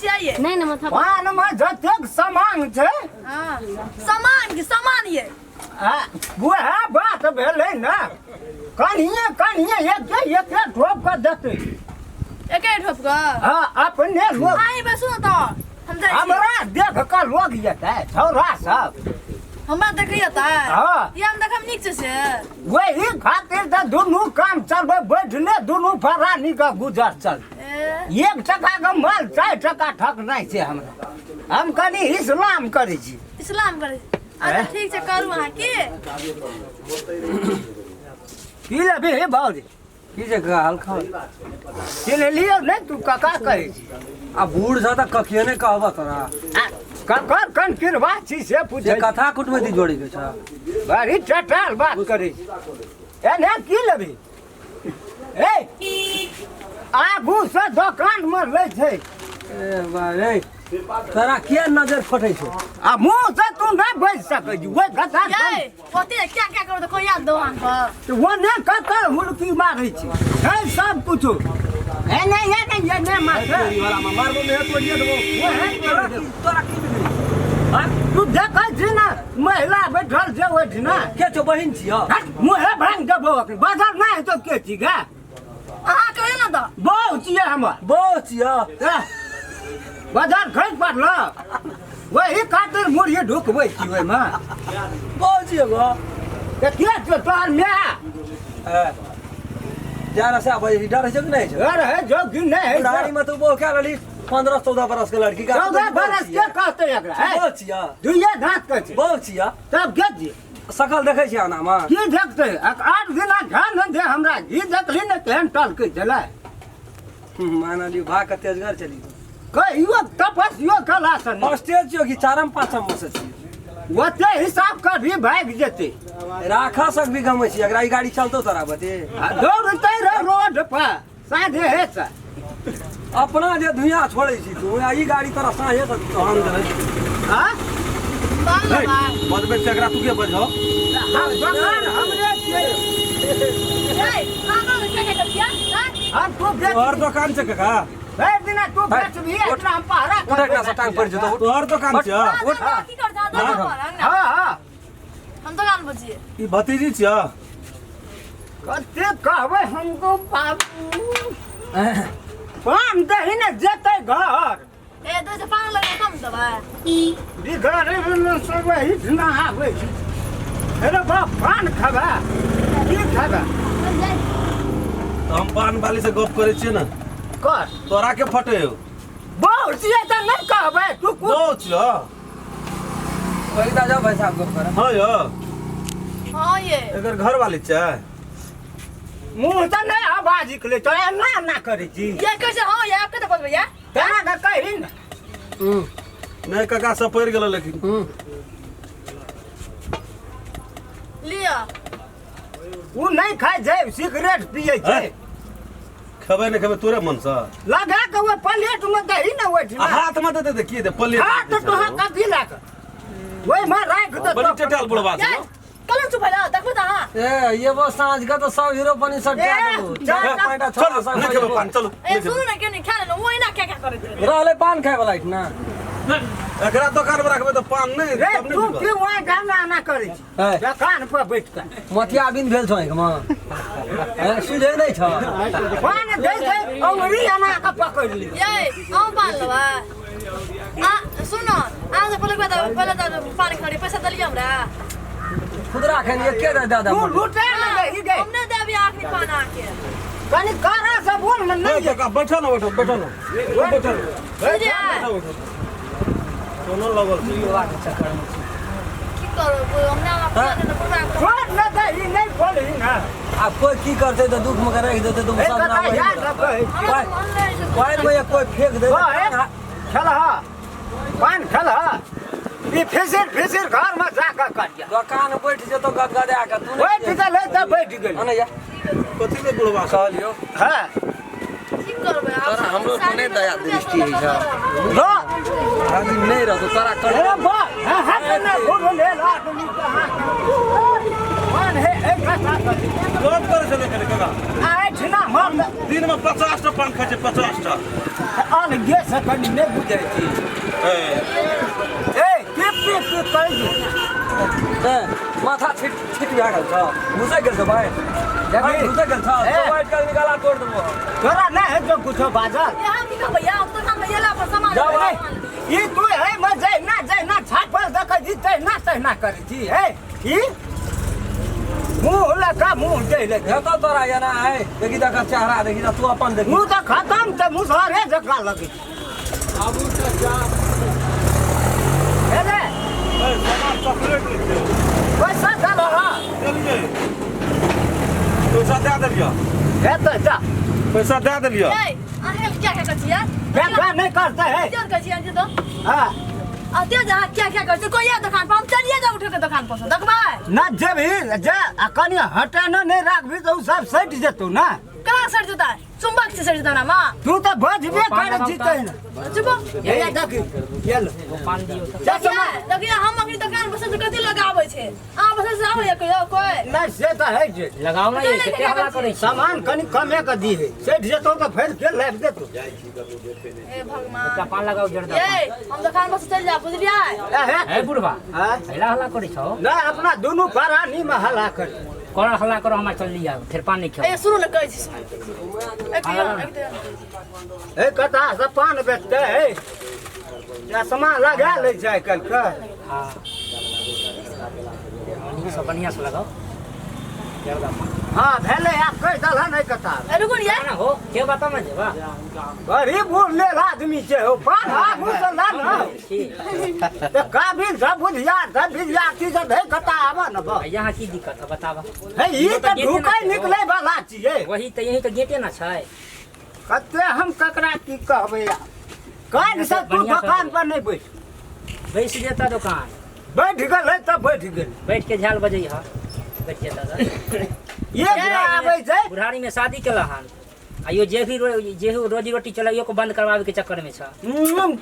छियै ये नहीं ना माथा पान में जतेक सामान छै हाँ सामान के सामान ये आ, वएह बात भेलै ने कनिए कनिए एक एक ठोप कऽ देतै एके ठोप कऽ हँ अपने लोग अहीं बैसू ने तऽ हम जाइ छी हमरा देख कऽ लोग जेतै छौड़ा सब हमरा देखैया तऽ हाँ। ये हम देखब नीक छै से वही खातिर तऽ दुनू काम चलबै बैठले दुनू फरानी के गुजर चल ए एक टका के माल चारि टका ठकनाइ छै हमरा हम कनि इस्लाम करै छी इस्लाम करै अच्छा ठीक छै करू अहाँ की की लेबही हे बाबूजी की छै का हाल खबर चिन्हलियौ नहि तू कका कहै छी आ बूढ़ छ तऽ कखियो नहि कहबह तोरा आ, ककर कन किरबा छी से से पूछै छी। कथा कुटमैती जोड़ी के छ बड़ी टटाल बात करै छी एने की लेबही ए आगू से दोकान मे लै छै ए बा रे तोरा किया नजर फटै छौ आ मुँह से तू नहि बजि सकै छी ओहि कथा ये ओते क्या क्या करू तऽ कोई याद दो अहाँ पर ओ ने कतऽ हुलकी मारै छै है सब कुछो एने एने एने मारै वाला में मारबो में तोड़िए देबो ओहे तोरा की तोरा की बिगड़ी हां तू देखै छी ने महिला बैठल छै ओहिठिना के छौ बहिन छियौ हट, मुँहे भांग देबो अखन बाजार नहि हेतौ के छी गे अहाँ कहियो ने तऽ बहु छियै हमर बो छियौ एह, बाजार खसि पड़ल वही खातिर मुरही ढुकबै छी ओहिमे बो छियौ गो तऽ के छौ तोहर माय जा से आबै डर छै कि नहि छै घर है जो कि नहि है बुढ़ारी में तू बो क्या रहली 15 14 बरस के लड़की का 14 बरस के कहतै एकरा है बो छिया दुइये दाँत के छै बो छिया तब के छियै सकल देखै छियै आना में की देखतै 8 दिना ध्यान नहि दे हमरा घी देखली ने केहन टलकै छलै मान लियो भाग के तेजगर चली कहियो तपस्यो कला से नहि। फर्स्टे छियो कि चारम पाँचम में से छियो ओते हिसाब कर भी भागि जेतै राखा सक भी गमै छी अगर ई गाड़ी चलतो तोरा बते आ दौड़तै रह रोड पर साँझे हे से अपना जे धुइयां छोड़ै छी तू आ ई गाड़ी तोरा साँझे से तहन देबै हाँ बजबै छै एकरा तू के बजहो हम दोकान हमरे छियै हम तू बेच तोहर दोकान छै काका भरि दिना तू बेचबही एकरा हम पहरा उठ एकरा से टांग पड़ि जेतौ तोहर दोकान छै हाँ हाँ हम दोकान पर छियै ई भतीजी छियौ कते कहबै हमको बाबू पान दही ने जेतै घर ए दो से पान लगे कम देबै बिगाड़े में सब इतना आबै छै अरे बाप पान खेबै की खेबै तऽ हम पान वाली से गप करै छियै ने कर तोरा के फटे हो बहु छियै तऽ नहि कहबै तू कुछ बहु छियौ पैसा जाओ भाई साहब गप कर हाँ यौ हाँ ये एकर घर वाली छै मुँह तऽ नहि आवाज निकलै तो एना एना करै छी ये कैसे हाँ ये आपके तो बोल भैया तेना कऽ कही ने नहि काका सब पड़ि गेलो लेकिन लिया ओ नहि खाइ छै सिगरेट पियै छै खेबै नहि खेबै तोरे मनसँ लगा के ओ प्लेट में दही ने आ ओहिठिना हाथ में दे दे की दे प्लेट हाथ तोहर कथी लए कऽ ओहिमे राखि दे बड़ी टेटाल बुढ़वा ये छै कल चुप है देखो तो हाँ ए ये वो साँझ का तो सब हीरो बनी सब ए, क्या देबो चल, चार पाँचटा चलो छोरा सब नहि खेबै पान चलो ए सुनो ना क्यों नहीं खा लेना वो ना क्या क्या करे थे रहले पान खाए वाला ना एकरा दोकान पर रखबै तऽ पान नहि रे तब नहि तू बिकत। की वहाँ गाना आना करै छी ए। दोकान पर बैठ कऽ मोतिया बिन भेल छौ आँखिमे ए सुझै नहि छ पान दै छै अंगुरी एना कऽ पकड़ि ली ये हम पान लेबै आ सुनो अहाँ से पहिले तऽ पहिले तऽ पान खरी पैसा देलियै हमरा खुदरा खैन एके दे दे दे तू लुटे ने गई गई हम नहि देबै आखिरी पान अहाँके कनि कड़ा से बोल ने ए, नहि काका बैठो ने बैठो बैठो ने बैठो ने बुझलियै कोनो लगल छै के चक्कर में की करब हमरा अपना पूरा छोड़ ने दही नहि बोलही ने आब कोई की करतै तऽ दुख में राखि देतै तऽ ए सब ना कका वही याद रखै हमरा तऽ मन नहि छै पानि में कोई फेंक दे बा, खेलह पान खेलह ई फिसिर फिसिर घर में जाके करिया दोकान बैठ जेतो गदगदा के तू बैठ गेलै तऽ बैठ गेलै अने या कथी के बुढ़वा सब? कहलियो हाँ की करबै आब तोरा हमरो पर नहि दया दृष्टि होइ छौ लो आदमी नहि रहतो तोरा कर अरे बा हाँ हाँ ने बोल ले ला आदमी के हाँ पान हे ए कथा कथी गप करै छलै कनि काका। आ एहिठिना हम दिन में 50 टा पान खाइ छै, 50 टा। अलगे से कनि नहि बुझै छी। ए, ए की पी पी करै छी? ए, माथा छिट छिट भए गेल छौ, घुसै गेल छौ भाइ। देखी। घुसै गेल छौ। ए। वाइट कर निकाला तोड़ देबो। तोरा नहि हेतौ कुछो बाजल। ये हम की कहबै हम दुकान में गेला पर सामान जाओ भाई। ई तू है मे जहिना जहिना छापल देखै छी तहिना तहिना करै छी। हे ई मुँह लऽ कऽ मुँह दै लए। हेतौ तोरा एना है, देखी तऽ एकर चेहरा देखी तऽ तू अपन देखी। मुँह तऽ खतम छै, मुसहरे जकाँ लगै छै। हे रे। ए, सामान चॉकलेट लै छै। पैसा देलह हँ? देलियै, पैसा दए देलियै। हेतै जा। पैसा दए देलियै। ए, अहाँ क्या क्या करै छियै? क्या क्या नहि करतै है। क्या करै छियै तो? हाँ। अते जहाँ क्या क्या करै छियै कोई दुकान पर हम चलिए जाउ उठे के दुकान पर से देखबै। ना जेबही जे आ कनि हटेनो नहि राखबही तऽ ओ सब सटि जेतौ ना। कहाँ सट जेतै? चुंबक से सट जेतै ना माँ। तू तऽ बजबे करै छी तहिना। चुप। हे देखी ये लो। पान दियौ तऽ। जा सामान। देखिए हम अखनी दुकान पर से कथी लगाबै छै? अहाँ बस से आबै कहियो कोई? नहि से तऽ हइ छै। लगाउ ने, कते हल्ला करै छी? सामान कनि कमे के दी है, सटि जेतौ तऽ फेर के लाबि देतौ। ए भगवान। एकटा पान लगाउ जरदा। ए, हम दुकान पर से चलि जाब बुझलियै? ए हे। हे बुढ़बा। हाँ? हल्ला हल्ला करै छौ? नहि अपना दुनू प्राणी मे हल्ला करी। कर हल्ला करो, हमरा चल लिया फेर पान नहीं ए खाओ। सुनू ने कहै छी सुनू। एक दियौ, एक दियौ। हे कथा से पान बेचतै है, चश्मा लगा लै छै आइ काल्हि के। हाँ नीक से बढ़िया से लगाओ जरदा पान। हाँ भेलै, आब कहि देलहन एहि कथा। ए रुकू ने यार। ना हो के बता ना जेबा। गरीब बूढ़ लेल आदमी छै हो, पान आगू से ला न। की तऽ काबिल सब बुधियार सब विद्यार्थी सब हे कता आबऽ न बा। यहाँ की दिक्कत है बताबा? हे ई तऽ ढुकै निकलै वाला छियै। वही तऽ यही तऽ गेटे ना छै। कते हम ककरा की कहबै आब। काल्हि से तू बढ़िआँ से दोकान पर नहि बैठ। बैस जेता दोकान। बैठ गेलै तऽ बैठ गेलै। बैठ के झाल बजै ह बैठ जेता तऽ। एक बेर आबै छै। बुढ़ारी में शादी केला हन आ यो जे भी जे भी रोजी रोटी चलाइयो को बंद करवावे के चक्कर में छ।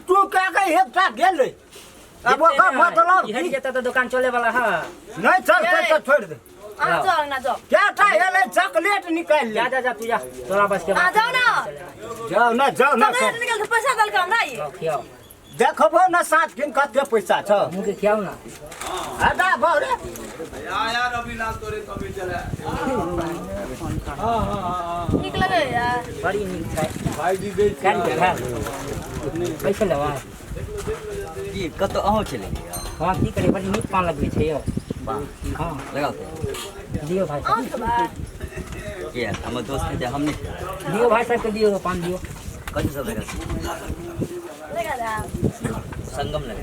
तू कह के एकटा गेलै आब ओकर मतलब इहर की? जेता तऽ दोकान चले वाला ह। नहि चलतै तऽ छोड़ि दे। अहाँ जाउ ना जाउ। कएटा एलै चॉकलेट निकालि जा ले। जा जा तू जा तोरा बस के अहाँ जाउ ना। जाउ ना जाउ ना। चॉकलेट निकाल के पैसा देलकै हमरा ई। खियाओ। देखबो न सात दिन कते पैसा छौ। मुँह के खियाओ ना। हटा बहु रे। नीक लगै यार। बड़ी नीक छै। भाईजी दै खा लिअ, खा। पैसा लेबै? की कतौ अहूँ चलि गेलियै? हाँ की करियै, बड़ी नीक पान लगबै छै यौ। हाँ लगाउ तऽ। दियौ भाई अहाँ साहब। खेबै? किया हमर दोस्त खेतै हम नहि खेबै? दियौ भाई साहब के दियौ पान दियौ। कथी सब लगा? लगा देब। संगम लगा।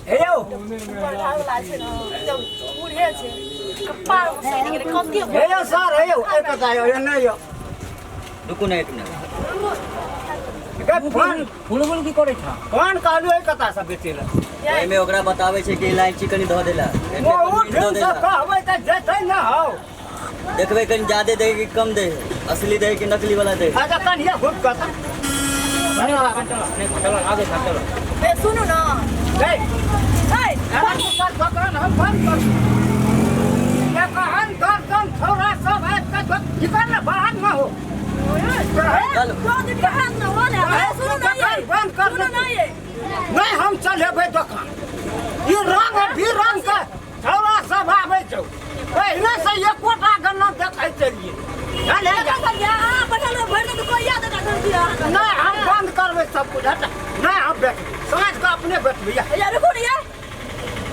हे यौ। बूढ़ा वाला छै ने, जब बूढ़े छै कपार में सटि गेलै कते। हे यौ सर, हे यौ एक कथा यौ एने यौ। रुकू ने एक मिनट। गे फोन फुलबुल की करै छ? फोन कहलियौ एहि कथा से बेचै लए। ओहिमे ओकरा बताबै छै कि इलायची कनि धऽ देला। ओ ढंग से कहबै तऽ जेतै न हौ। देखबै कनि ज्यादे दै कि कम दै, असली दै कि नकली वाला दै। अच्छा कनिए घुट कऽ तऽ। चलो चलो आगे खा चलो। ए सुनू ना। हे ए एना दोकान हम बंद कर। कहन दर्जन छौड़ा सब आबि कऽ निकल ने बाहर न हो। चलू। दो दिन के हाथ न हो ने। ए सुनू ना ये। बंद कर। सुनू ना ये। नहि हम चलेबै दोकान। ई रंग बिरंग के छौड़ा सब आबै छौ। पहिने से एकोटा गन्ना देखै चलिए। चले जा। अहाँ बैठल रहबै भरि दिन तऽ कोई याद ना दिया अहाँके। नहि हम बंद करबै सब कुछ। हटा नहि हम बैठबै साँझ के अपने बैठबै। ए रुकू ने यार।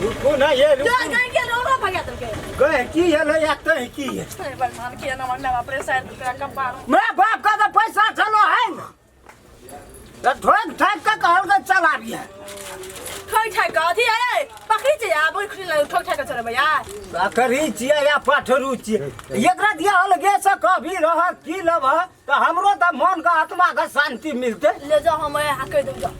रुकू ना ये जो रुकू। गई के रोड़ा भगा देलकै। गए की एलै या तैं की है। ए भगवान के ना मरने बाप रे शायद तोरा कपार। मैं बाप का तो पैसा चलो है ना तऽ ठोकि ठाकि कऽ कहलकै चल आबिहे। ठोक ठाक के अथी है पकड़ी छै आ बोल खुली ठोक ठाक के चलेबै यार। बकरी छियै या पठरू छियै एकरा दिया अलगे से कभी रह की लेबह तऽ हमरो तऽ मन के आत्मा के शांति मिलतै। ले जाओ हम यहाँ कहि देब जाओ।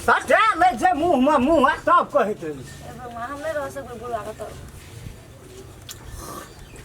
सटा लै छै मुँह मे मुँह आ तब कहैत रहै। ए भगवान हम नहि रह सकबै बुढ़ा के तऽ।